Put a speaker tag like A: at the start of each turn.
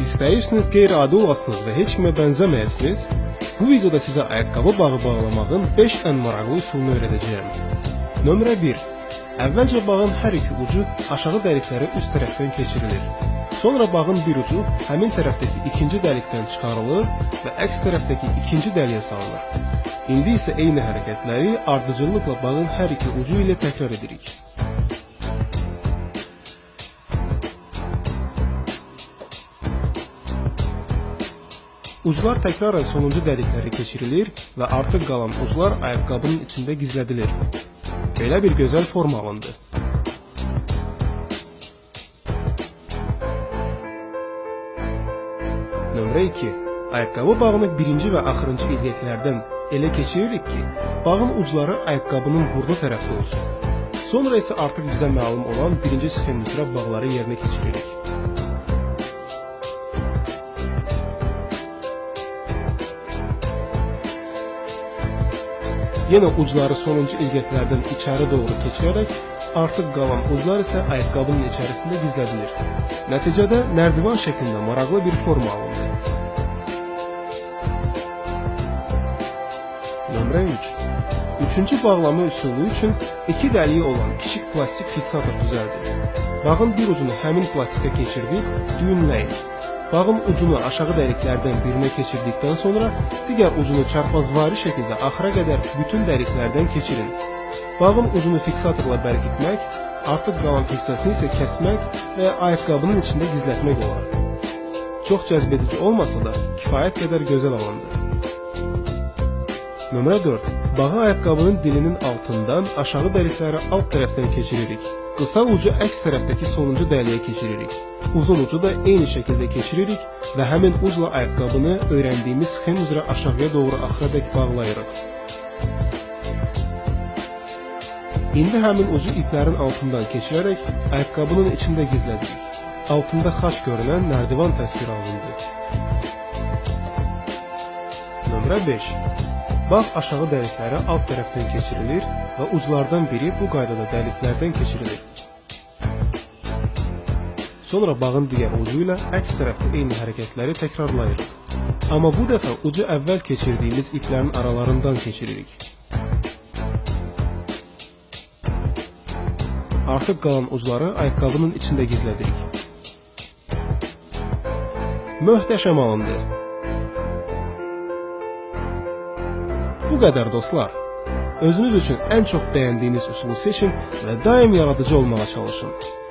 A: İstəyirsiniz qeyri-adi olasınız və heç kimə bənzəməyəsiniz? Bu videoda sizə ayaqqabı bağı bağlamağın 5 ən maraqlı üsulunu öyrədəcəyəm. Nömrə 1. Əvvəlcə bağın hər iki ucu aşağı dəliklərə üst tərəfdən keçirilir. Sonra bağın bir ucu həmin tərəfdəki ikinci dəlikdən çıxarılır və əks tərəfdəki ikinci dəliyə salınır. İndi isə eyni hərəkətləri ardıcıllıqla bağın hər iki ucu ilə təkrar edirik. Uclar təkrarən sonuncu dəliklərə keçirilir və artıq qalan uclar ayaqqabının içində gizlədilir. Belə bir gözəl forma alındı. Nömrə 2. Ayaqqabı bağını birinci və axırıncı ilgəklərdən elə keçiririk ki, bağın ucları ayaqqabının burnu tərəfdə olsun. Sonra isə artıq bizə məlum olan birinci sxem üzrə bağları yerinə keçiririk. Yenə ucları sonuncu ilgəklərdən içəri doğru keçirərək, artıq qalan uclar isə ayaqqabının içərisində gizlədilir. Nəticədə nərdivan şəklində maraqlı bir forma alındı. Nömrə 3. Üçüncü bağlama üsulu üçün iki dəliyi olan kiçik plastik fiksator düzəldin. Bağın bir ucunu həmin plastikə keçirdib, düyünləyin. Bağın ucunu aşağı dəliklərdən birinə keçirdikdən sonra digər ucunu çarpazvari şəkildə axıra qədər bütün dəliklərdən keçirin. Bağın ucunu fiksatorla bərkitmək, artıq qalan hissəsini isə kəsmək və ya ayaqqabının içində gizlətmək olar. Çox cəzbedici olmasa da kifayət qədər gözəl alındı. Nömrə 4. Bağı ayaqqabının dilinin altından aşağı dəliklərə alt tərəfdən keçiririk. Qısa ucu əks tərəfdəki sonuncu dəliyə keçiririk. Uzun ucu da eyni şəkildə keçiririk və həmin ucla ayaqqabını öyrəndiyimiz sxem üzrə aşağıya doğru axıradək bağlayırıq. İndi həmin ucu iplərin altından keçirərək ayaqqabının içində gizlədirik. Altında xaç görünən nərdivan təsviri alındı. Nömrə 5. Bağ aşağı dəliklərə alt tərəfdən keçirilir və uclardan biri bu qaydada dəliklərdən keçirilir. Sonra bağın digər ucu ilə əks tərəfdə eyni hərəkətləri təkrarlayırıq. Amma bu dəfə ucu əvvəl keçirdiyimiz iplərin aralarından keçiririk. Artıq qalan ucları ayaqqabının içində gizlədirik. Möhtəşəm alındı. Bu qədər dostlar. Özünüz üçün ən çox bəyəndiyiniz üsulu seçin və daim yaradıcı olmağa çalışın.